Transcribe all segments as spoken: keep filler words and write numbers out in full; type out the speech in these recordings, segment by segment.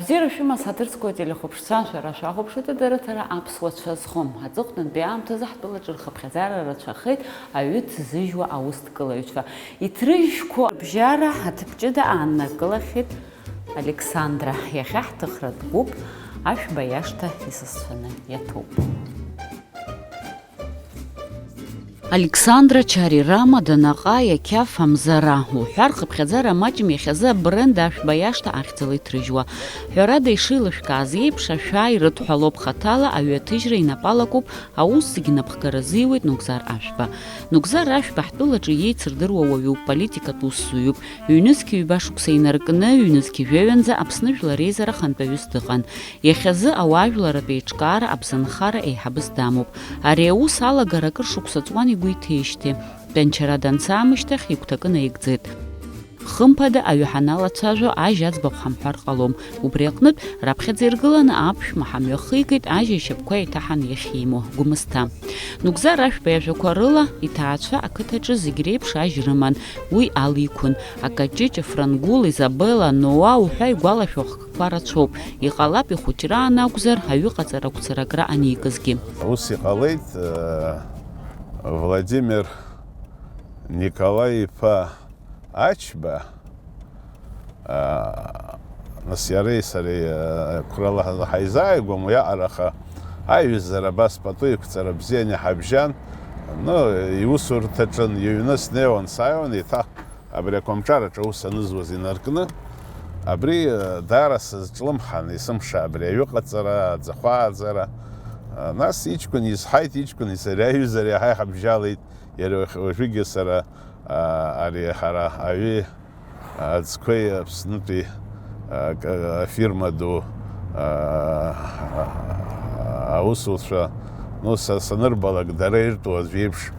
Бзиара шәымаз, ҳаҭыр зқәу ателехәаԥшцәа, шәара шәахәаԥшуеит адырраҭара Аԥсуа цәа зхом. Аҵыхәтәантәи аамҭазы ҳтәылаҿы рхыԥхьаӡара рацәахеит аҩы ҭзыжьуа аусҭкылаҩцәа. Иҭрыжьқәоу рыбжьара аҭыԥ ҷыда ааннакылахьеит Александра. Иахьа ҳҭыхратә гәыԥ Ашәба иашҭа исасцәаны иаҭәуп. Александра Чари Рама, Данаҟаи, Ақьаф, Амзара уҳәа рхыԥхьаӡара маҷым иахьазы абренд Ашәба иашҭа ахьӡала иҭрыжьуа. Ҳәарада, ишеилышәкааз еиԥш, ашәаа ирыдҳәалоуп хаҭала, аҩаҭыжьра инапы алакуп, аус зегь напхгара азиуеит Нугзар Ашәба. Нугзар Ашәба ҳтәылаҿы иеицырдыруа уаҩуп, политикатә усзуҩуп. Ҩнызқь ҩба шықәса инаркны, ҩнызқь жәаҩанӡа Аԥсны Жәлар Реизара ахантәаҩыс дыҟан. Иахьазы ауаажәларратә еиҿкаара аԥсынхара еиҳабыс дамоуп. Ари аус алагара акыр шықәса ҵуан игәы иҭеижьҭеи. Тәанчара данца аамышьҭахь игәҭакы наигӡеит. Хымԥада, аҩы ҳаналацәажәо, ажь аӡбахә ҳамҳәар ҟалом. Убри аҟнытә, раԥхьаӡа иргыланы аԥшәма ҳамҩахигеит, ажь ишьапқәа еиҭаҳан иахьимоу Гәымсҭа. Нугзар Ашәба иажәақәа рыла, иҭаацәа ақыҭаҿы зегь реиԥш ажь рыман, уи ала иқәын. Акаҷыҷ, Афрангул, Изабела, Ноа уҳәа игәалашәо ахкқәа рацәоуп. Иҟалап, ихәыҷраан акәзар, аҩыҟаҵара агәцаракра аникызгьы. Ус иҟалеит, э, Владимир Николаи-иԥа Ачба, а, нас иареи сареи, а, қәрала ҳа-, ҳаизааигәам уиаҟара, аха аиҩызара абас пату еиқәҵара бзиан иҳабжьан. Ну, иусурҭаҿын, иҩны снеиуан, сааиуан, еиҭах абри акомҿараҿы аус анызуаз инаркны, абри, а, даара сызҿлымҳан, есымша абри аҩыҟаҵара, аӡахәааӡара. А, нас иҷкәын изҳаит, иҷкәын иареи аиҩызара иаҳа иҳабжьалеит, иара уажәыгьы сара, а, ари ҳара аҩи аӡқәеи Аԥснытәи, а, к-, афирма ду, а, аусуцәа, ну, са санырбалак, дара иртәу аӡә иеиԥш,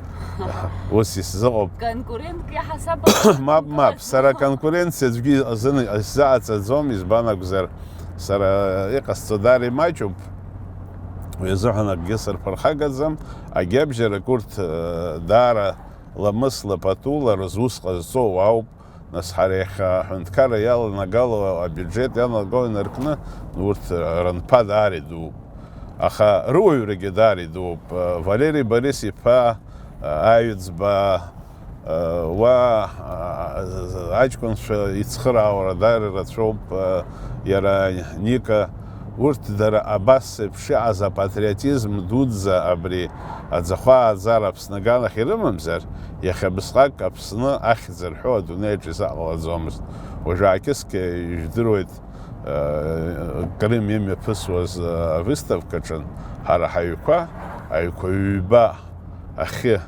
ус исзыҟоуп. Конкурентк иаҳасаб. Мап, мап, сара конкуренциа аӡәгьы азын исзааҵаӡом, избан акәзар, сара иҟасҵо даара имаҷуп, уи азыҳәан акгьы сырԥырхагаӡам, агьабжьарак урҭ, э, даара ламысла, патула рызус ҟазҵо уаауп. Нас ҳара иахьа аҳәынҭқарра иаланагало, абиуџьет ианалагало инаркны, урҭ рынԥа даара идууп. Аха рыуаҩрагьы даара идууп. Валери Борис-иԥа, аҩӡба, уа, аҷкәынцәа ицхырааура даара ирацәоуп, иара Ника. Урҭ дара абас еиԥш иҟаз апатриотизм дуӡӡа абри аӡахәа ааӡара Аԥсны аганахь ирымамзар, иахьа абысҟак Аԥсны ахьӡ рҳәо адунеиаҿ изаҟалаӡомызт. Уажәы аакьыскьа ижәдыруеит, э, Крым имҩаԥысуаз, э, авыставкаҿын ҳара ҳаҩқәа, аҩқәа ҩба ахьы,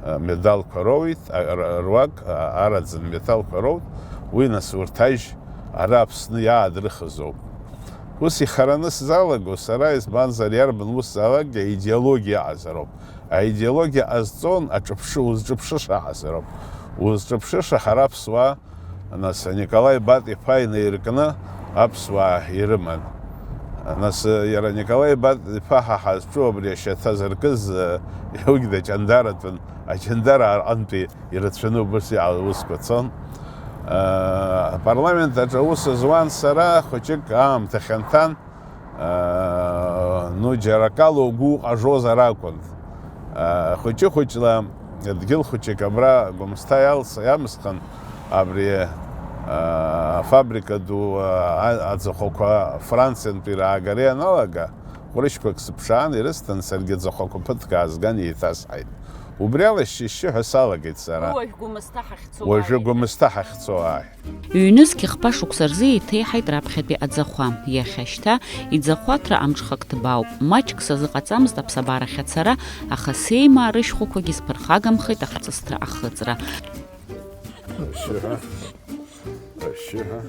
э, медалқәа роуит, а, р-, руак, а, араӡын металқәа роут, уи нас урҭ ажь ара Аԥсны иаадрыхыз ауп. Ус ихараны сзалаго сара, избанзар, иарбан ус залакгьы аидеологиа аҟазароуп. Аидеологиа ҟазҵон аҿыԥшы-, узҿыԥшыша аҟазароуп. Узҿыԥшыша ҳара аԥсуаа, нас, Николаи Бат-иԥа инаиркны аԥсуаа ирыман. Нас, иара Николаи Бат-иԥа ҳа ҳазҿу абри ашьаҭа зыркыз, уигь дачандаратәын, ачандара аҟынтәи ирацәаны убас иҟаз аусқәа цон. Апарламент аҿы аус зуан сара, хәыҷык аамҭа хьанҭан, ну, џьара акала угәы уҟажозар акәын. Хәыҷы-хәыҷла дгьыл хәыҷык абра Гәымсҭа иалс-, иамсхын, абри афабрика ду, аӡахәақәа Франциантәи раагара ианалага, ҟәрышьқәак сыԥшаан, ирысҭан, саргьы аӡахәақәа ԥыҭк аазган еиҭасҳаит. Убри ала шьшьы ҳәа салагеит сара. Уажә Гәымсҭа ҳахьцо. Уажәы ааи. Гәымсҭа ҳахьцо ааи. Ҩнызқь хԥа шықәса рзы еиҭеиҳаит раԥхьатәи аӡахәа. Иахьа шьҭа иӡахәаҭра амҽхак ҭбаауп. Маҷк сазыҟаҵамызт аԥсабарахь ацара, аха сеимаа рышьхәақәагьы сԥырхагамхеит ахҵысҭа ахыҵра. Ашьшьыҳәа. Ашьшьыҳәа.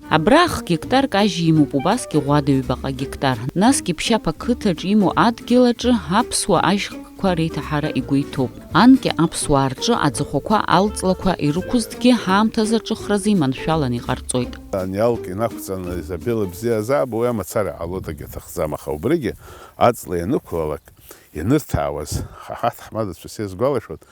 Абра х-гектарк ажь имоуп, убасгьы ӷәада-ҩбаҟа гектар. Насгьы Ԥшьаԥ ақыҭаҿ имоу адгьыл аҿы аԥсуа ажь хкқәа реиҭаҳара игәы иҭоуп. Анкьа аԥсуаа рҿы аӡахәақәа алҵлақәа ирықәызҭгьы ҳаамҭазы аҿыхразы иманшәаланы иҟарҵоит. Ани алк инақәҵаны Изабела бзиазаап, уи амацара ҟалодагь аҭахӡам, аха убригьы аҵла ианықәлалак, ианырҭаауаз, ҳа ҳаҭаҳмадацәа сеизгәалашәоит,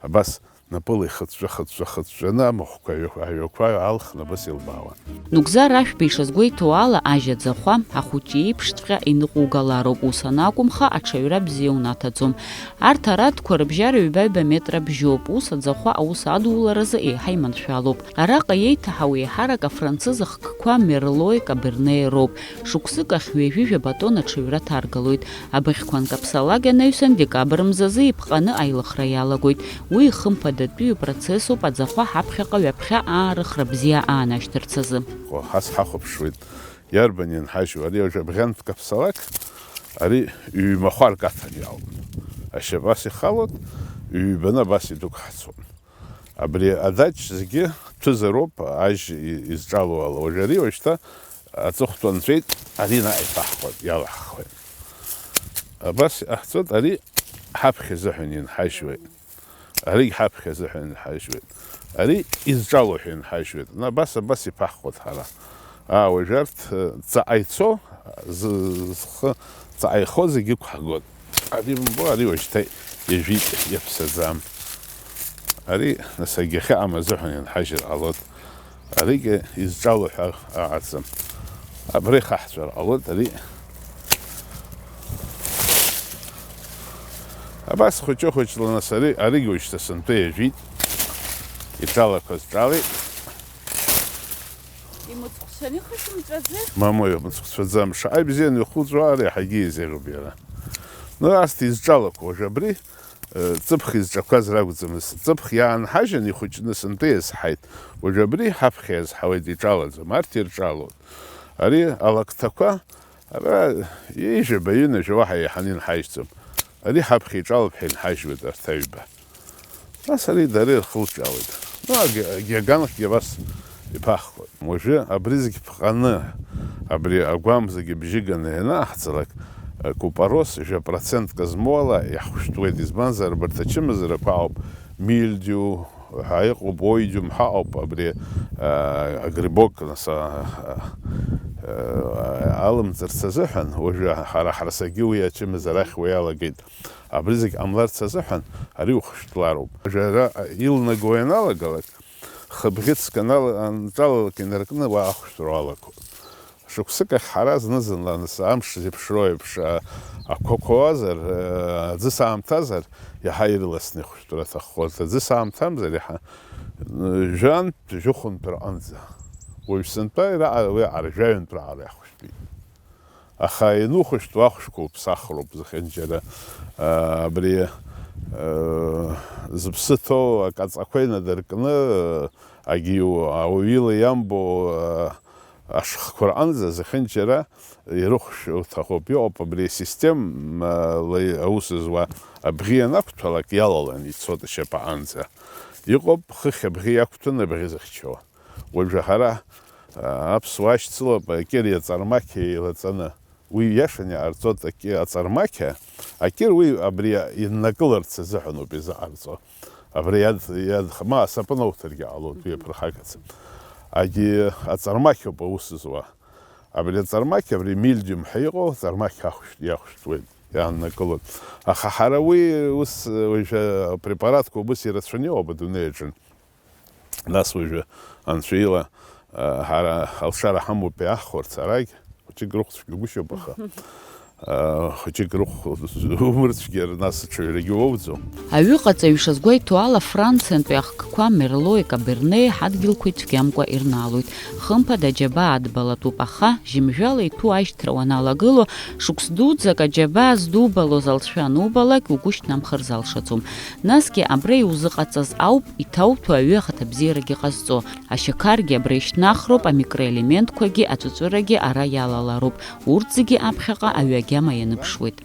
абас Напыла ихыҵәҵәа-хыҵәҵәа-хыҵәҵәаны амахәқәа аҩ-, аҩақәа алхны абас илбаауан. Нугзар Ашәба ишазгәеиҭо ала, ажь аӡахәа, ахәыҷы иеиԥшҵәҟьа иныҟәугалароуп, ус анакәымха, аҽаҩра бзиа унаҭаӡом. Арҭ аратәқәа рыбжьара ҩба-ҩба метра бжьоуп, ус аӡахәа аус адуларазы еиҳа иманшәалоуп. Араҟа иеиҭаҳау еиҳарак афранцыз ахкқәа Мерлои Кабернеи роуп. Шықәсык ахь ҩажәи жәаба тонна аҽаҩра ҭаргалоит. Абыӷьқәа анкаԥсалак ианаҩсан, декабр мзазы иԥҟаны аилыхра иалагоит. Уи, хымԥадатәиу процессуп, аӡахәа ҳаԥхьаҟа ҩаԥхьа аарыхра бзиа аанашьҭырц азы. Ҳас ҳахәаԥшуеит, иарбан инҳажьуа, ари уажә абӷьантә каԥсалак, ари ҩ-махәарк аҭан иаауп. Ашьапас ихалоит, ҩбаны абас идәықәҳцон. Абри адаҷ зегьы ҭәызароуп, ажь и-, изҿало ала. Уажә ари уажәшьҭа аҵыхәтәан нҵәеит, ари наҟ иҭаҳхуеит, иалаҳхуеит. Абас иҟаҳҵоит, ари ҳаԥхьа азыҳәан инҳажьуеит. Аригь ҳаԥхьа азыҳәан инҳажьуеит. Ари изҿало ҳәа инҳажьуеит. На, абас, абас иԥаҳхуеит ҳара. Аа, уажә арҭ, э, ҵаҟа ицо, зы-, зхы ҵаҟа ихо зегьы ықәҳгоит. Ари бымбо, ари уажәшьҭа ижәит, иаԥсаӡам. Ари, нас, агьахьыҟам азыҳәан инҳажьыр ҟалоит. Аригьы изҿало ҳәа ыҟаӡам. Абра ихаҳҵәар ҟалоит, ари. Абас хәыҷы-хәыҷла, нас, ари, аригьы уажәшьҭа сынтәа ижәит. Иҿалақәаз ҿалеит. Имыцхәцәаны ихышәымҵәаӡеи? Мамои, мыцхәцәаӡам. Шаҟа ибзианы ихуҵәо ара иаҳагьы еизеруп иара. Ну, арҭ изҿалақәо, уажә абри, э, ҵыԥх изҿақәаз ракәӡамызт. Ҵыԥх иаанҳажьын, ихәыҷны сынтәа иазҳаит. Уажә абри ҳаԥхьа иазҳауеит, иҿалаӡом, арҭ ирҿалоит. Ари алакҭақәа, ара ҩажәаба, ҩынҩажәа уаҳа еиҳаны инҳажьӡом. Ари ҳаԥхьа иҿалоуп ҳәа инҳажьуеит арҭ аҩба. Нас ари дара ирхылҿиаауеит. Ну, агь-, агьаганхгьы абас иԥаххоит. Уажәы абри зегь ԥҟаны, абри агәам зегь бжьы ганы ианааҳҵалак, купорос жәа процентк змоу ала иаҳхәышәтәуеит, избанзар, абарҭ ачымазарақәа ауп, мильдиу ҳәа иҟоуп, оидиум ҳәа ауп, абри, а, агрибок, нас, а, а, а, алымҵырц азыҳәан, уажәы ҳара ҳарсагьы уи ачымазара ахьуа иалагеит. Абри зегь ҟамларц азыҳәан ари ухәышәтәлароуп. Уажәы ара илнаго ианалагалак, хыбӷьыцк анал-, анҿалалак инаркны уа ахәышәтәра уалагоит. Шықәсык ахь ҳара зны-зынла, нас, амш зеиԥшроу еиԥш, а, ақәа қәауазар, а, аӡыс аамҭазар, иаҳа ирласны ихәышәтәра аҭаххоит. Аӡыс аамҭамзар, иаҳа, ы, жәантә, жәохәынтә рҟынӡа. Уажә сынтәа ираҟара, уи аҟара, жәаҩантә раҟара иаҳхәышәтәит. Аха ианухәышәтәуа ахәшәқәа уԥсахроуп зехьынџьара, а, абри, а, зыԥсы ҭоу акаҵақәа инадыркны, агьиу-, ауаҩы ила иамбо, а, ашхқәа рҟынӡа зехьынџьара ирыхәшәу уҭахуп. Иҟоуп абри асистемала аус зуа, абӷьы ианақәҭәалак иалалан ицоит ашьапаҟынӡа. Иҟоуп хыхь абӷьы иақәҭәаны абӷьы зыхьчауа. Уажәы ҳара, а, аԥсуаа ашьцылап акьыри аҵармақьеи еилаҵаны. Уи иашаны иҟарҵоит, акьы-, аҵармақьа, акьыр уи абри иннакыларц азыҳәаноуп изыҟарҵо. Абри иад-, иадх-, ма асапын ауҭаргьы ҟалоит, уи аԥырхагаӡам. Агьи аҵармақьоуп аус зуа. Абри аҵармақьа, абри мильдиум ҳәа иҟоу аҵармақьа ахәшә-, иахәшәтәуеит, иааннакылоит. Аха ҳара уи ус, уажәы апрепаратқәа убыс ирацәаны иҟоуп адунеи аҿы. Нас уажәы анцәа ила, а, ҳара алшара ҳамоуп иаҳхәарц, арагь хәыҷык рыхә цәгьагәышьоуп, аха, а, хәыҷык рыхә умырцәгьар, нас аҽаҩрагьы уоуӡом. Аҩыҟаҵаҩ ишазгәеиҭо ала, Франциантәи ахкқәа Мерлои Кабернеи ҳадгьылқәа ицәгьамкәа ирнаалоит. Хымԥада аџьабаа адбалатәуп, аха, жьымжәала иҭәу ажьҭра уаналагыло, шықәс дуӡӡак аџьабаа здубалоз алҵшәа анубалак, угәы шьҭнамхыр залшаӡом. Насгьы абра иузыҟаҵаз ауп иҭауҭәо аҩы ахаҭабзиарагьы ҟазҵо. Ашьақаргьы абра ишьҭнахроуп, амикроелементқәагьы аҵәыҵәырагьы ара иалалароуп. Урҭ зегьы аԥхьаҟа аҩы агьама ианыԥшуеит.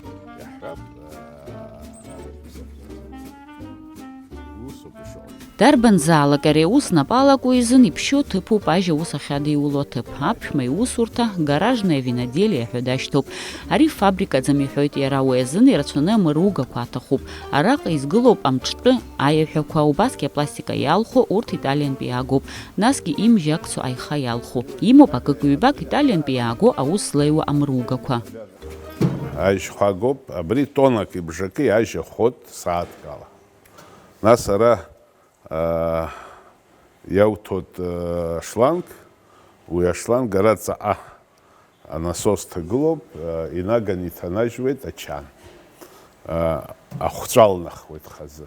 Дарбанзаалак ари аус напалакуа изын иԥшьоу ҭыԥуп ажь аус ахьадиуло аҭыԥ. Аԥшәма иусурҭа гаражное виноделие ҳәа дашьҭоуп. Ари фабрикаӡам, иҳәоит иара, уи азын ирацәаны амыругақәа аҭахуп. Араҟа изгылоуп амҿтәы аиаҳәақәа, убасгьы апластика иалху, урҭ Италиантәи иаагоуп, насгьы имжьакцо аиха иалху. Имоуп акык-ҩбак Италиантәи иааго аус злеиуа амыругақәа. Ажь хәагоуп, абри тоннак ибжаки ажь ахәот сааҭк ала. Нас ара Иауҭоит ашланг, уи ашланг ара ҵаҟа анасос ҭагылоуп, инаганы иҭанажьуеит ачан. Ахәҵәа алнахуеит хазы.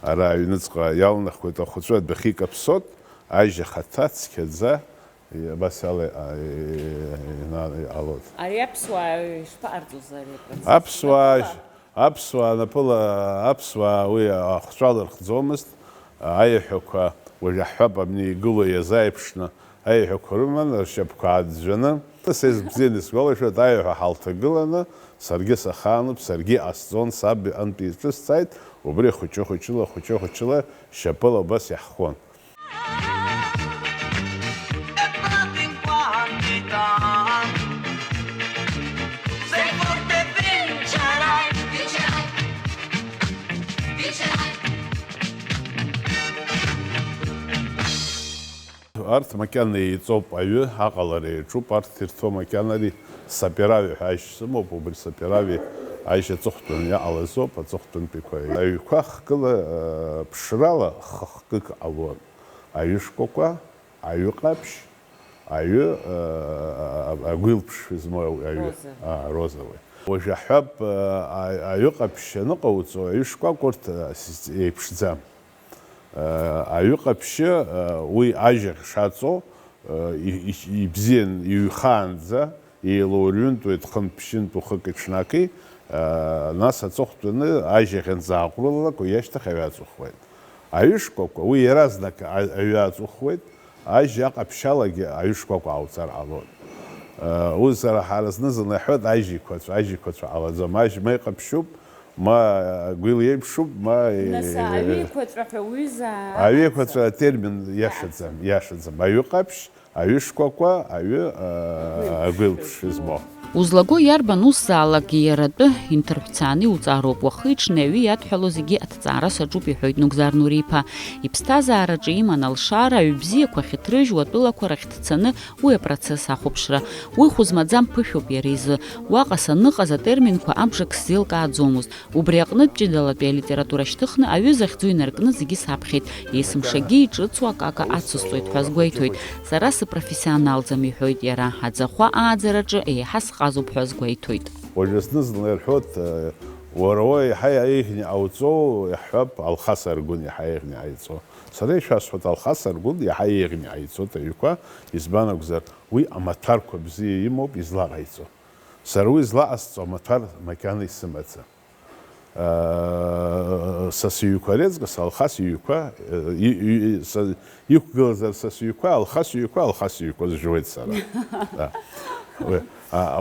Ара аҩныҵҟа иалнахуеит ахәыҵәы, адәахьы икаԥсоит, ажь ахаҭа цқьаӡа абас ала иҟалоит. Ари аԥсуаа ишԥаҟарҵоз ари апроцесс? Аԥсуаа, напыла? Аԥсуаа напыла, аԥсуаа уи ахәҵәа лырхӡомызт, аиҳәақәа уажә аҳәап абни игылоу иазааиԥшны, аиҳәақәа рыман, ршьапқәа ааӡәӡәаны. Са ибзианы исгәалашәоит, аиҳәа ҳалҭагыланы, саргьы сахаануп, саргьы иҟасҵон, саб иҟынтә иҿысҵааит, убри хәыҷы-хәыҷыла, хәыҷы-хәыҷыла шьапыла убас иаҳхон. Арҭ макьана еиҵоуп, аҩы аҟалара еиҿуп, арҭ ирҭо макьана ари саперави ҳәа ажь сымоуп, убри саперави ажь аҵыхәтәан иҟалазоуп, аҵыхәтәантәиқәа. Аҩқәа хкыла, ԥшрала хы-хкык ҟалон, аҩышкәакәа, аҩыҟаԥшь, аҩы, агәилԥш змоу аҩы. Роза. Аа, роза уи. Уажә аҳәап, аҩыҟаԥшь аныҟауҵо, аҩышкәакәа урҭ еиԥшӡам. Аҩыҟаԥшьы, уи ажьаӷь шаҵоу, ибзиан иҩхаанӡа, еилаурҩынтуеит хынтә-ԥшьынтә уахыки-ҽнаки, нас аҵыхәтәаны ажьаӷь анӡааҟәрылалак, уи ашьҭахь аҩы аҵухуеит. Аҩышкәакәа, уи иаразнак аҩы аҵухуеит, ажь аҟаԥшьалагьы аҩышкәакәа аауҵар ҟалоит. Ус ара ҳара зны-зынла иаҳҳәоит, ажь еиқәаҵәа, ажь еиқәаҵәа ҟалаӡом, ажь ма иҟаԥшьуп, ма гәил еиԥшуп, ма. Нас, аҩы еиқәаҵәа ҳәа уҩыза. Аҩы еиқәаҵәа атермин иашаӡам, иашаӡам. Аҩы ҟаԥшь, аҩышкәакәа, аҩы агәилԥш змоу. Узлаго иарбан усзаалакгьы иара атәы инҭырҳәцааны иуҵаароуп. Уахи-ҽни аҩы иадҳәалоу зегьы аҭҵаара саҿуп, иҳәоит Нугзар Нуриԥа. Иԥсҭазаараҿы иман алшара, аҩ бзиақәа ахьыҭрыжьуа атәылақәа рахьтә дцаны уи апроцесс ахәаԥшра. Уи хәы змаӡам ԥышәоуп иара изы. Уаҟа саныҟаз атерминқәа абжак сзеилкааӡомызт. Убри аҟнытә ҷыдалатәи алитература шьҭыхны, аҩы захьӡу инаркны зегьы саԥхьеит. Есымшагьы иҿыцу акака ацысҵоит ҳәа азгәеиҭоит. Сара сыпрофессионалӡам, иҳәоит иара. Аӡахәа ааӡараҿы еиҳа сҟазоуп ҳәа азгәеиҭоит. Уажәы зны-зынла ирҳәоит, уара уа еиҳа еиӷьны иҟауҵо, иаҳҳәап, Алхас Аргәын иаҳа еиӷьны иҟаиҵо. Сара ишәасҳәоит, Алхас Аргәын иаҳа еиӷьны иҟаиҵоит аҩқәа, избан акәзар, уи амаҭәарқәа бзиа имоуп излаҟаиҵо. Сара уи злаҟасҵо амаҭәар макьана исымаӡам. Са сыҩқәа реиҵкыс, Алхас иҩқәа, иқәгылазар са сыҩқәа, Алхас иҩқәа, Алхас иҩқәа зжәуеит сара.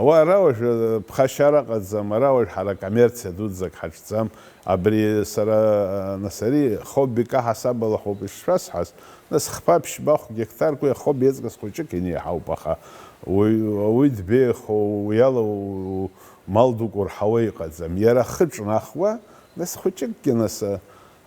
Уара уажәы ԥхашьара ыҟаӡам, ара уажә ҳара коммерциа дуӡӡак ҳаҿӡам. Абри сара, нас ари хоббик аҳасабала ҳәоуп ишшәасҳәаз, нас хԥа-ԥшьба хә геқтарк уи ахобби еиҵкыс хәыҷык инеиҳауп, аха уи, уи дбеиахо, уи ала мал дук урҳауа иҟаӡам. Иара ахы ҿнахуа, нас хәыҷыкгьы, нас,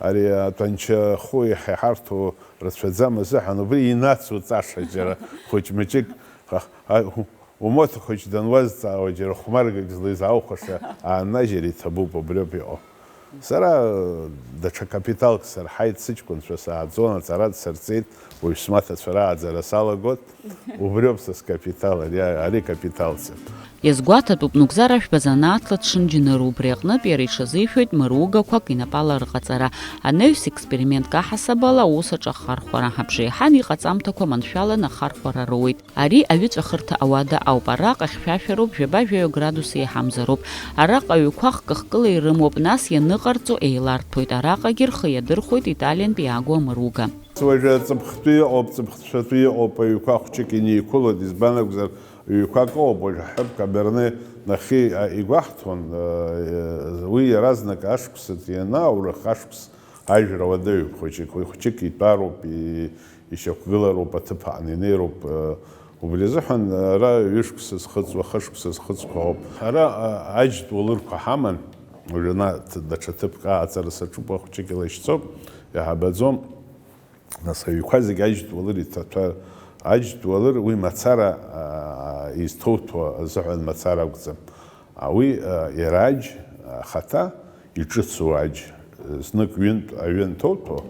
ари атәанча хәы иҳаҳарҭо рацәаӡам азыҳәан, убри инацуҵаша џьара хәыҷ-мыҷык, ха-, а, у-, умоҭа хәыҷ дануазҵаауа џьара хәмаргак злеизааухәаша ааннажьыр иҭабуп, убриоуп иҟоу. Сара даҽа капиталк сырҳаит, сыҷкәынцәа сааӡон, аҵара дсырҵеит, уажә смаҭацәа рааӡара салагоит, убриоуп са скапитал, ари, ари капиталӡам. Иазгәаҭатәуп, Нугзар Ашәба занааҭла дшынџьныру, убри аҟнытә иара иҽазишәоит мыругақәак инапала рҟаҵара. Анаҩс експериментк аҳасабала аус аҿы ахархәара. Абжеиҳан иҟаҵамҭақәа маншәаланы ахархәара роуеит. Ари аҩыҵәахырҭа ауада ауп. Араҟа хьшәашәароуп, жәаба-жәаҩа градус еиҳамзароуп. Араҟа аҩқәа хкы-хкыла ирымоуп, нас ианыҟарҵо еиларҭәоит. Араҟагьы рхы иадырхәоит италиантә иаагоу амыруга. Уажәы ҵыԥхтәы иҟоуп, ҵыԥхцәатәы иҟоуп, аҩқәа хәҷык инеиқәылоит, избан акәзар, ҩқәак ыҟоуп, уажә ҳҳәап, Каберне нахьхьи, а, игәаҳҭон, а, уи иаразнак ашықәсаҿ ианаурых ашықәс ажәра уадаҩуп хәыҷык, уи хәҷык итәароуп, и-, ишьақәгылароуп, аҭыԥ аҟны инеироуп, а, убри азыҳәан ара ҩышықәса зхыҵуа, хышықәса зхыҵуа ауп. Ара, а, аџьтә уалырқәа ҳаман, уажәы ана даҽа ҭыԥк аҟаҵара саҿуп, уа хәҷык илашьцоуп, иаҳабаӡом. Нас аҩқәа зегь аџьтә уалыр иҭаҭәар, аџьтә уалыр уи мацара, аа, изҭоуҭәо азыҳәан мацара акәӡам. А, уи, а, иара аџь, ахаҭа иҿыцу аџь, знык ҩынтә аҩы анҭоуҭәо,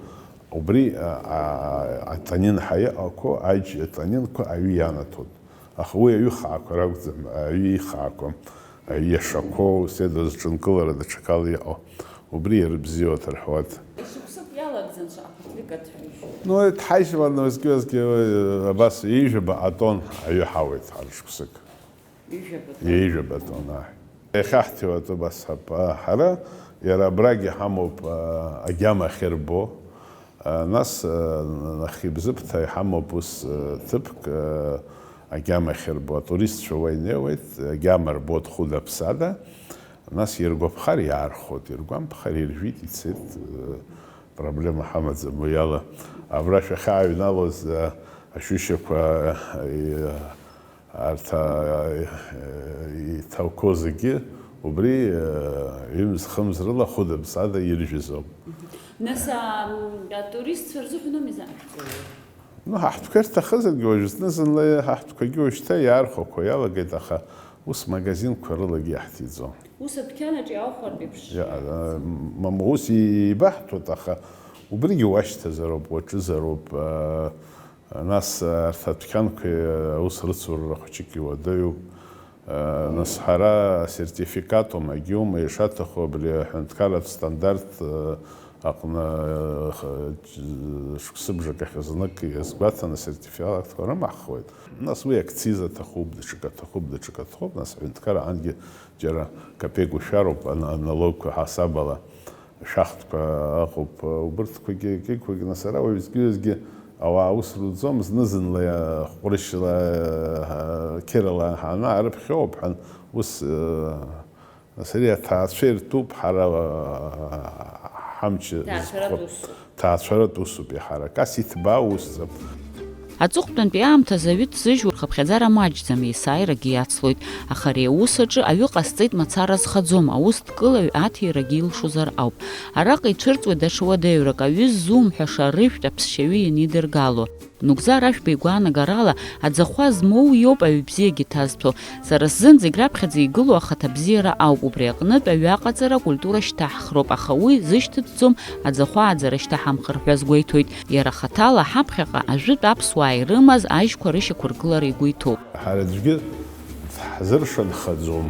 Убри а, а, атонин ҳәа иҟақәоу аџь-, атонинқәа аҩы ианаҭоит. Аха уи аҩы хаақәа ракәӡам, аҩы ихаақәа, аҩы иашақәоу, седа зҿынкылара даҽакала иҟоу. Убри иара бзиоуп рҳәоит. Шықәсык иалагӡан шаҟа ԥыҭҩык аҭҳәыжь. Ну, иҭҳажьуан уеизгьы-уеизгьы, уи, абас ҩажәаба атон аҩы ҳауеит ҳара шықәсык. Ҩажәаба тонна. Ҩажәаба тонна. Иахьаҳҭиуа атәы басҳәап. Ҳара иара абрагь иҳамоуп, а, агьама ахьырбо. А, нас, а, нахьхьи Бзыԥҭа иҳамоуп ус, а, ҭыԥк, а, агьама ахьырбо. Атуристцәа уа инеиуеит, агьама рбоит хәыда-ԥсада. Нас иргәаԥхар иаархәоит, иргәамԥхар иржәит, ицеит, э, проблема ҳамаӡам уи ала. Абра шәахьааҩналоз, э, ашәышьақәа, э, арҭ, э, иҭауқәоу зегьы убри, э, ҩымз-хымз рыла хәыда-ԥсада иржәыз ауп. Нас, а, м, атуристцәа рзыҳәан ауми заҟа шәҵоуеи? Ну, ҳа ҳтәқәа ирҭахызаргьы, уажә зны-зынла ҳа ҳтәқәагьы уажәшьҭа иаархәақәо иалагеит, аха ус магазинқәа рылагьы иаҳҭиӡом. Ус адәқьанаҿ иаахәартә еиԥш. Иа-, а, мамоу, ус и-, еибаҳҭоит, аха убригьы уашьҭазароуп, уаҿызароуп, а, нас арҭ адәқьанқәа аус рыцура хәыҷык иуадаҩуп. Нас ҳара асертификатума, агьиума ишаҭаху абри аҳәынҭқарратә стандарт, э, аҟны, э, х-, ш-, шықәсыбжак ахь знык иазгәаҭаны асертификатқәа рымаҳхуеит. Нас уи акциз аҭахуп, даҽак аҭахуп, даҽак аҭахуп, нас аҳәынҭқарра ангьы џьара капеик ушәароуп, ана-, аналогқәа ҳасабала. Шәахтәқәа ыҟоуп, убырҭқәагьы, кьыгьқәагьы, нас ара уаҩ зқьи-зқьи ауаа аус руӡом, зны-зынла, ҟәрышьла, қьырала ҳанаарыԥхьоуп ҳәа, ус, нас ари аҭаацәа иртәуп, ҳара, ҳамч Ҭаацәаратә зқәу-, усуп. Ҭаацәаратә усуп иаҳарак, ас иҭбаау усӡам. Аҵыхәтәантәи аамҭазы аҩы ҭзыжьуа рхыԥхьаӡара маҷӡам, есааирагьы иацлоит. Аха ари аус аҿы аҩы ҟасҵеит мацара зхаӡом, аус дкылаҩ аҭирагьы илшозар ауп. Араҟа ицәырҵуеит даҽа уадаҩрак, аҩы ззумҳәаша арыжәтә аԥсшьаҩы ианидыргало. Нугзар Ашәба игәаанагарала, аӡахәа змоу иоуп аҩ бзиагьы ҭазҭәо. Сара сзын зегь раԥхьаӡа игылоу ахаҭабзиара ауп, убри аҟнытә аҩы аҟаҵара акультура шьҭаҳхроуп, аха уи зышьҭыҵӡом аӡахәа ааӡара шьҭаҳамхыр ҳәа азгәеиҭоит. Иара хаҭала ҳаԥхьаҟа ажәытә аԥсуаа ирымаз ажьқәа рышьақәыргылара игәы иҭоуп. Ҳара аӡәгьы ҳзыршанхаӡом.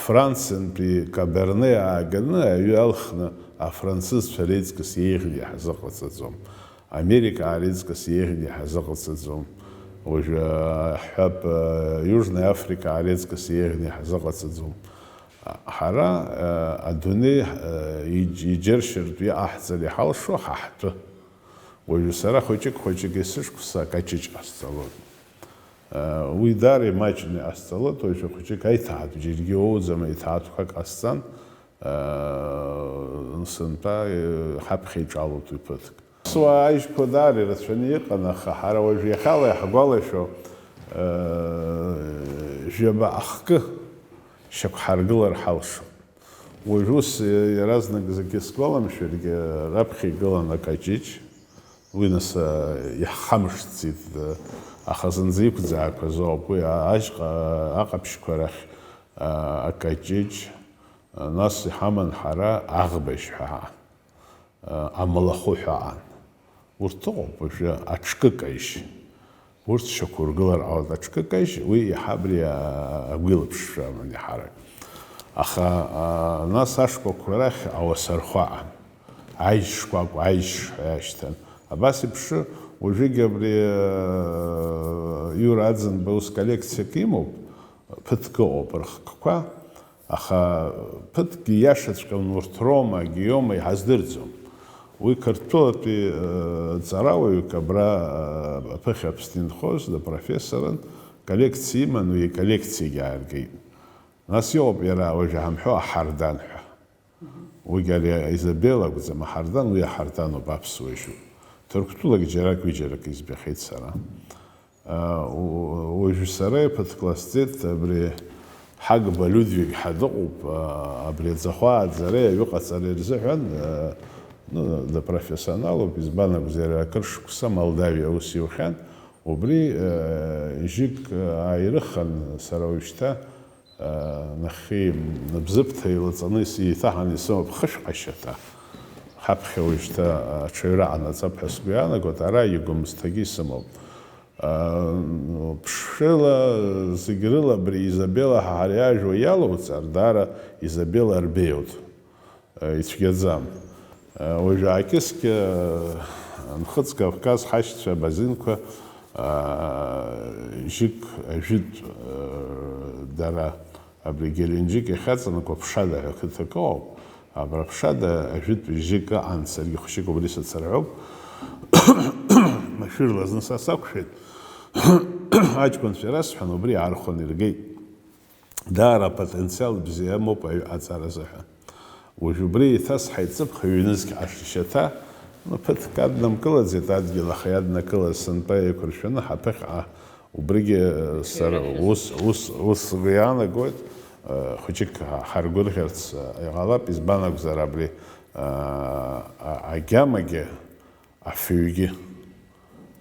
Франциантәи Каберне ааганы аҩы алхны афранцызцәа реиҵкыс еиӷьны иҳазыҟаҵаӡом. Америка аареиҵкыс еиӷьны иҳазыҟаҵаӡом. Уажәы ҳҳәап, Южная Африка аареиҵкыс еиӷьны иҳазыҟаҵаӡом. Ҳара, э, адунеи, э, иџ-, иџьыршьартә иҟаҳҵар иҳалшо ҳа ҳтәы. Уажәы сара хәыҷык-хәыҷык есышықәса акаҷыҷ ҟасҵалоит. Э, уи даара имаҷны иҟасҵалоит, уажәы хәыҷык аиҭаҳатә џьаргьы иоуӡам, аиҭаҳатәқәак ҟасҵан, э, сынтәа, э, ҳаԥхьа иҿалоит уи ԥыҭк. Аԥсуаа аишьқәа даара ирацәаны иҟан, аха ҳара уажә иахьала иаҳгәалашәо, э, жәаба ахкы шьақәҳаргылар ҳалшон. Уажә ус иаразнак зегьы сгәаламшәаргьы, раԥхьа игылан акаҷыҷ, уи нас, э, иаҳхамышҭӡеит, э, аха зынӡа иқәӡаақәаз ауп, уи а-, ашьха, аҟаԥшьқәа рахь, э, акаҷыҷ, э, нас иҳаман ҳара аӷбажь ҳәа. Амалахәы ҳәа аан. Урҭ ыҟоуп уажәы аҽкыкаижь. Урҭ шьақәыргылар ҟалоит аҽкыкаижь, уи иаҳа абри, а, агәилаԥшра аман иаҳарак. Аха, а, нас ашкәакәа рахь ауасархәа аан. Аижь шкәакәа, аижь ҳәа иашьҭан. Абас еиԥш уажәыгь абри, а, Иура Аӡынба ус коллекциак имоуп, ԥыҭк ыҟоуп рыхкқәа. Аха ԥыҭкгьы иашаҵәҟьан урҭ роума, егьи иоума, иҳаздырӡом. Уи Қырҭтәылатәи, э, ҵарауаҩык абра, э, аԥыхьа Аԥсны инхоз, дыпрофессорын, коллекциа иман, уи иколлекциагьы ааиргеит. Нас иҟоуп иара уажәы ҳамҳәо аҳардан ҳәа. Уигьы ари Изабел акәӡам, аҳардан, уи аҳарданоуп, аԥсуа ижәуп. Ҭырқәтәылак џьарак-ҩыџьарак избахьеит сара. А, у-, уажәы сара иԥыҭкласҵеит, абри Ҳагба Людвиг ҳәа дыҟоуп, а, абри аӡахәа ааӡареи аҩыҟаҵареи рзыҳәан, а, ну, дыпрофессионалуп, избан акәзар, акыр шықәса Молдавиа аус иухьан, убри, а, жьык, а, ааирыхан, сара уажәшьҭа, а, нахьхьи Бзыԥҭа илаҵаны ис-, еиҭаҳаны исымоуп хышә ҟашьаҭа. Ҳаԥхьа уажәшьҭа аҽаҩра ҟанаҵап ҳәа сгәы иаанагоит, ара игәымсҭагьы исымоуп. Ԥшшәыла зегь рыла абри Изабела ҳәа ҳара иажәуа иалоуҵар, даара Изабела рбеиоит, ицәгьаӡам. Уажә аакьыскьа Нхыҵ Кавказ ҳашьцәа абазинқәа жьык, ажәытә, дара абри Геленџьык иахьаҵанакуа Ԥшада ҳәа қыҭак ыҟоуп. Абра Ԥшада ажәытә жьык ыҟан, саргьы хәшьык убри сацырҳәоуп. Машәырла зны са сақәшәеит. Аҷкәынцәа ирасҳәан, убри аархәаны иргеит. Даара апотенциал бзиа амоуп аҩ-, аҵара азыҳәан. Уажә убри еиҭасҳаит ҵыԥх ҩнызқь ашьаҭа, ну, ԥыҭк аднамкылаӡеит адгьыл, аха иаднакылаз сынтәа еиқәыршәаны ҳаԥыхьаҟа, убригьы, э, сара ус, ус, ус сгәы иаанагоит, э, хәыҷык ҳа-, ҳаргәырӷьарц, э, иҟалап, избан акәзар абри, э, а-, агьамагьы, афҩгьы,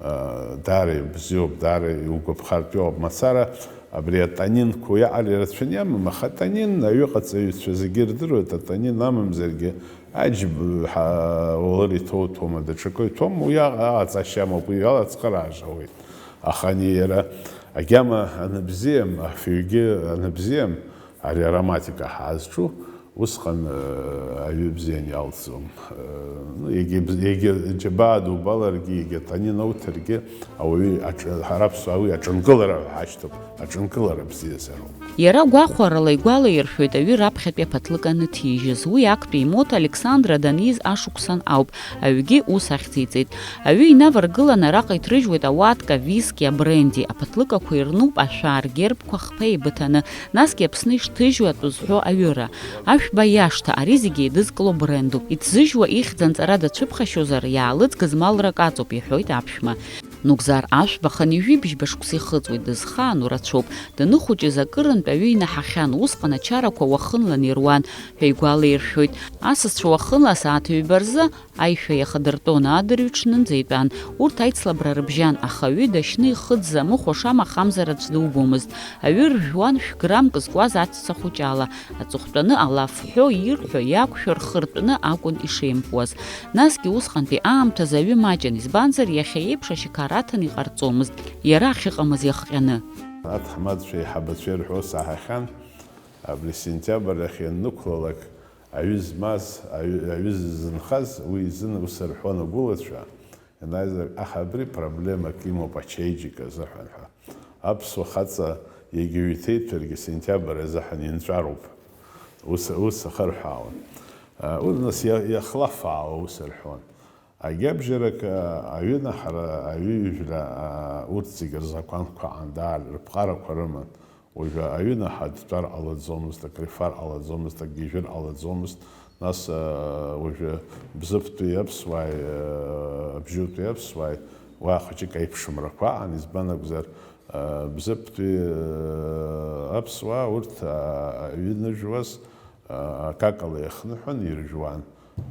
э, даара ибзиоуп, даара иугәаԥхартә иоуп. Мацара абри атанинқәа уиаҟара ирацәаны иамам, аха атанин аҩыҟаҵаҩцәа зегьы ирдыруеит, атанин амамзаргьы аџьб-, ҳа-, уалыр иҭоу ҭоума, даҽакы иҭоума, уи аҟ-, аҟаҵашьа амоуп, уи алацхыраажа ауеит. Аха ани иара агьама аныбзиам, афҩгьы аныбзиам, ари ароматика ҳаазҿу, усҟан, э, аҩы бзиан иалҵӡом. Э, ну, егьа бз-, егьа џьабаа дубаларгьы, егьа танин ауҭаргьы, ауаҩы аҿ-, ҳара аԥсуаа уи аҿынкылара ҳәа ҳашьҭоуп, аҿынкылара бзиазароуп. Иара гәахәарала игәалаиршәоит аҩы раԥхьатәи аԥаҭлыка аныҭижьыз. Уи актәи имоҭа Александра даниз ашықәсан ауп. Аҩгьы ус ахьӡиҵеит. Аҩы инаваргыланы араҟа иҭрыжьуеит ауатка, виски, абренди. Аԥаҭлыкақәа ирнуп ашәаа ргербқәа хԥа еибыҭаны, насгьы Аԥсны ишҭыжьу атәы зҳәо аҩыра. Ашәба иашҭа, ари зегьы еидызкыло брендуп. Иҭзыжьуа ихьӡ анҵара дацәыԥхашьозар, иаалыҵгаз малрак аҵоуп, иҳәоит аԥшәма. Нугзар Ашәба хынҩажәи бжьба шықәса ихыҵуеит, дызхаану рацәоуп. Даныхәыҷыз акырынтә аҩы инаҳахьан, усҟан ачарақәа уахынлан ируан ҳәа игәалаиршәоит. Асасцәа уахынла асааҭ ҩба рзы аишәа иахадыртәон, адырҩаҽнынӡа итәан. Урҭ аицлабра рыбжьан, аха аҩы дашьны ихыҵӡа, амыхәа шамахамзар аӡә дубомызт. Аҩы ржәуан шә-граммк зкуаз аҵәца хәыҷ ала. Аҵыхәтәаны алаф ҳәо ирҳәо, иақәшәо рхы ртәны акәын ишеимпуаз. Насгьы усҟантәи аамҭазы аҩы маҷын, избанзар, иахьа еиԥш ашьақар аҭаны иҟарҵомызт, иара ахьыҟамыз иахҟьаны. Аҭаҳмадцәа еиҳабацәа ирҳәо саҳахьан, абри сентиабр ахь ианнықәлалак, аҩы змаз, аҩы, аҩы ззынхаз, уи изын ус рҳәон агәылацәа, ианаҩзар, аха абри проблемак имоуп ачаиџьыка азыҳәан ҳәа. Аԥсуа хаҵа егьаҩ иҭеиҭәаргьы сентиабр азыҳәан инҵәароуп. Ус, ус ахырҳәаауан. А, уи нас иа-, иахлафаауа ус рҳәон. Агьабжьарак, а, аҩынаҳара, аҩыжәра, а, урҭ зегьы рзакәанқәа аан, даара рыԥҟарақәа рыман. Уажәы аҩынаҳа дтәар ҟалаӡомызт, акрифар ҟалаӡомызт, акгьежьыр ҟалаӡомызт. Нас, а, уажәы Бзыԥтәи аԥсуааи, а, Абжьутәи аԥсуааи, уа хәыҷык аиԥшымрақәа аан, избан акәзар, а, Бзыԥтәи, а, аԥсуаа урҭ, а, аҩы ныжәуаз, а, акакала иахныҳәон, иржәуан.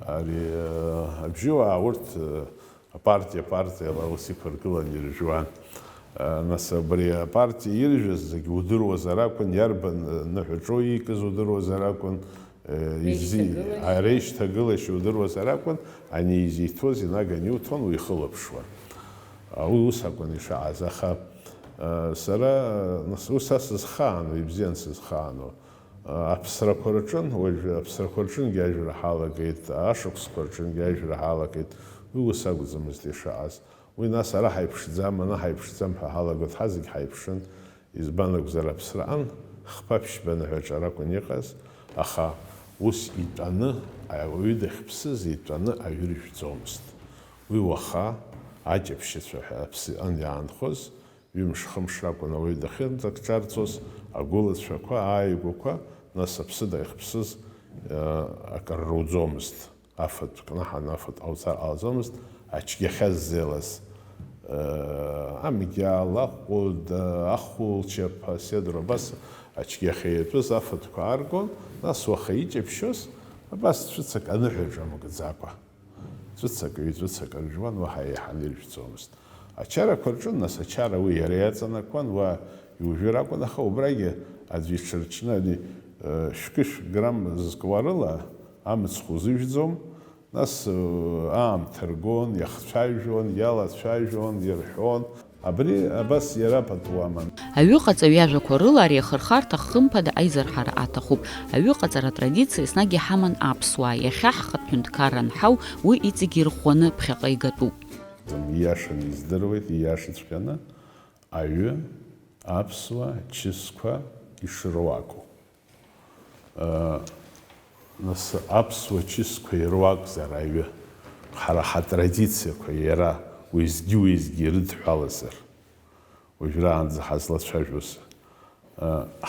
Ари, а, абжьуаа урҭ, а, апартиа, апартиала ус иқәыргылан иржәуан. А, нас абри апартиа иржәыз зегь удыруазар акәын, иарбан, а, ныҳәаҿоу иикыз удыруазар акәын, а, изи-, реишьҭагылашьа. А, реишьҭагылашьа удыруазар акәын, ани изиҭоз инаган иуҭон, уихылаԥшуан. А, уи ус акәын ишааз, аха, а, сара, а, нас ус са сызхаану, ибзиан сызхаану. Аԥсрақәа рҿын, уажәы аԥсрақәа рҿынгьы ажәра ҳалагеит, ашықәсқәа рҿынгьы ажәра ҳалагеит. Уи ус акәӡамызт ишыҟаз. Уи нас ара ҳаиԥшӡам, ана ҳаиԥшӡам ҳәа ҳалагоит, ҳазегь ҳаиԥшын. Избан акәзар, аԥсраан хԥа-ԥшьба ныҳәаҿа ракәын иҟаз, аха ус итәаны, ауаҩы дахьԥсыз итәаны аҩы ржәӡомызт. Уи уаха аҷаԥшьацәа ҳәа аԥсы иҟан иаанхоз, Ҩымш-хымш ракәын ауаҩы дахьынӡакҿарҵоз, агәылацәақәа, ааигәақәа, нас аԥсы дахьԥсыз, э, акыр руӡомызт. Афатә кнаҳан афатә ҟауҵар ҟалаӡомызт, ачгьахьа ззеилаз. Э, амгьал, ахәылда, ахәылчаԥа, седр абас ачгьахьа иатәыз афатәқәа ааргон, нас уаха иҷаԥшьоз, абас цәыцак аныҳәаҿа амгӡакәа. Ҵәыцак, ҩ-ҵәыцак ржәуан, уаҳа еиҳаны иржәӡомызт. Ачарақәа рҿын, нас ачара уи иара иаҵанакуан, уа иужәыр акәын, аха убрагьы аӡә иҽырчны, ани, э, шәкы-шә грамм зкуа рыла амыцхә узыжәӡом, Нас, э, аамҭа ргон, иахцәажәон, иалацәажәон, ирҳәон. Абри абас иара пату аман. Аҩыҟаҵаҩ иажәақәа рыла ари ахырхарҭа хымԥада аизырҳара аҭахуп. Аҩыҟаҵара атрадициа еснагь иҳаман аԥсуаа, иахьа ҳхатә ҳәынҭқарра анҳау, уи иҵегьы ирӷәӷәаны ԥхьаҟа игатәуп. Ииашаны издыруеит, ииашаҵәҟьаны аҩы аԥсуа чысқәа ишыруаку. Нас аԥсуа чысқәа ируакзар аҩы, ҳара ҳатрадициақәа иара уеизгьы-уеизгьы ирыдҳәалазар, уажәраанӡа ҳазлацәажәоз,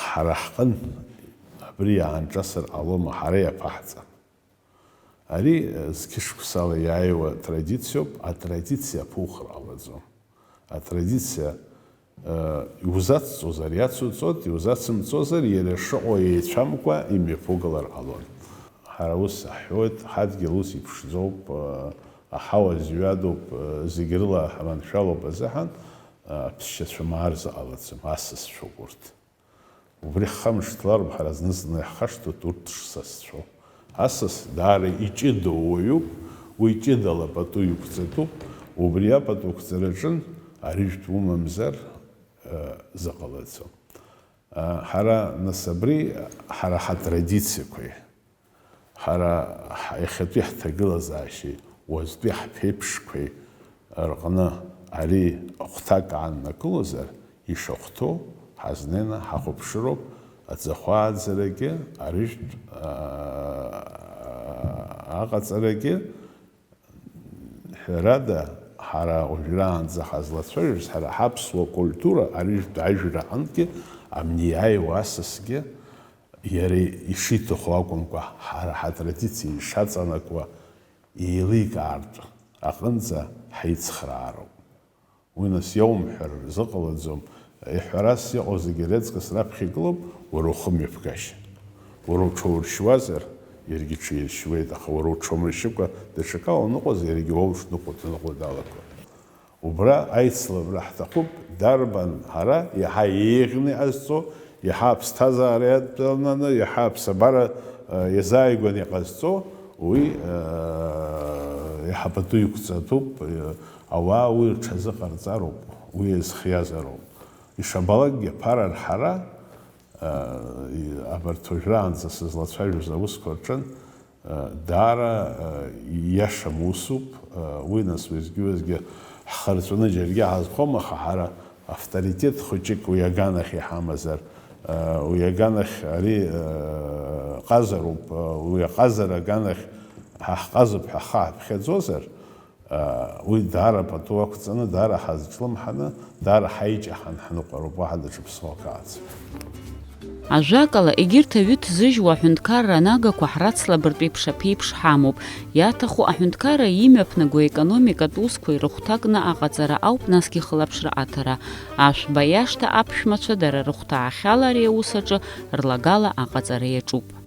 ҳара ҳҟын абри иаанҿасыр ҟалома, ҳара иаԥаҳҵан. Ари зқьышықәсала иааиуа традициоуп, атрадициа аԥухра ҟалаӡом. Атрадициа, э, иузацҵозар иацуҵоит, иузацымҵозар иара шыҟоу еицәамкәа имҩаԥугалар ҟалон. Ҳара ус ҳҳәоит, ҳадгьыл ус иԥшӡоуп, э, аҳауа зҩадоуп, э, зегь рыла ҳманшәалоуп азыҳәан, э, аԥсшьацәа маар зыҟалаӡом, асасцәоуп урҭ. Убри ҳхамышҭлароуп ҳара зны-зынла иаҳхашҭуеит урҭ шсасцәоу. Асас даара иҷыдоу уаҩуп, уи ҷыдала пату иқәҵатәуп, убри апату ақәҵараҿын арыжәтә умамзар, э, зыҟалаӡом. Э, ҳара, нас, абри ҳара ҳатрадициақәеи, ҳара ҳ-, иахьатәи ҳҭагылазаашьеи уаҵәтәи ҳԥеиԥшқәеи рҟны ари ахәҭак ааннакылозар, ишахәҭоу ҳазнеины ҳахәаԥшыроуп, аӡахәа ааӡарагьы, арыжәтә, аа, аҟаҵарагьы, ҳәарада, ҳара уажәраанӡа ҳазлацәажәоз, ҳара ҳаԥсуа культура арыжәтә ажәра аҟынтәгьы амни иааиуа асасгьы иара ишиҭаху акәымкәа, ҳара ҳатрадициа ишаҵанакуа еиликаартә аҟынӡа ҳаицхраароуп. Уи нас иаумҳәар рзыҟалаӡом, иҳәарас иҟоу зегьы реиҵкыс раԥхьа игылоуп, уара ухымҩаԥгашьа. Уара уҽауршьуазар, иаргьы ҽаиршьуеит, аха уара уҽаумыршьыкәа даҽакала уныҟәаз, иаргьы уа уҽныҟәо, дныҟәо далагоит. Убра аицлабра ҳҭахуп, дарбан ҳара иаҳа еиӷьны иҟазҵо, иаҳа аԥсҭазаара иадтәаланы, иаҳа аԥсабара, э, иазааигәаны иҟазҵо, уи, э, иаҳа пату иқәҵатәуп, э, ауаа уи рҽазыҟарҵароуп, уи иазхиазароуп. Ишабалакгьы аԥара рҳара, э, и-, абарҭ уажәраанӡа сызлацәажәоз аусқәа рҿын, Даара ииашам усуп, уи нас уеизгьы-уеизгьы ҳхырҵәаны џьаргьы ҳазхом, аха ҳара авторитет хәыҷык уи аганахь иҳамазар, уи аганахь ари ҟазароуп, уи аҟазара аганахь ҳа ҳҟазоуп ҳәа ҳхы ҳаԥхьаӡозар, Уи даара пату ақәҵаны, даара ҳазҿлымҳаны, даара ҳаиҷаҳан ҳныҟәароуп, уаҳа даҽа ԥсуак ааӡам. Ажәакала, егьырҭ аҩы ҭзыжьуа аҳәынҭқарра анагақәа ҳрацлабыртә еиԥш аԥеиԥш ҳамоуп. Иаҭаху аҳәынҭқарра имҩаԥнаго аекономикатә усқәа ирыхәҭакны аҟаҵара ауп, насгьы хылаԥшра аҭара. Ашәба иашҭа аԥшәмацәа дара рыхәҭаахьала ари аус аҿы рлагала аҟаҵара иаҿуп.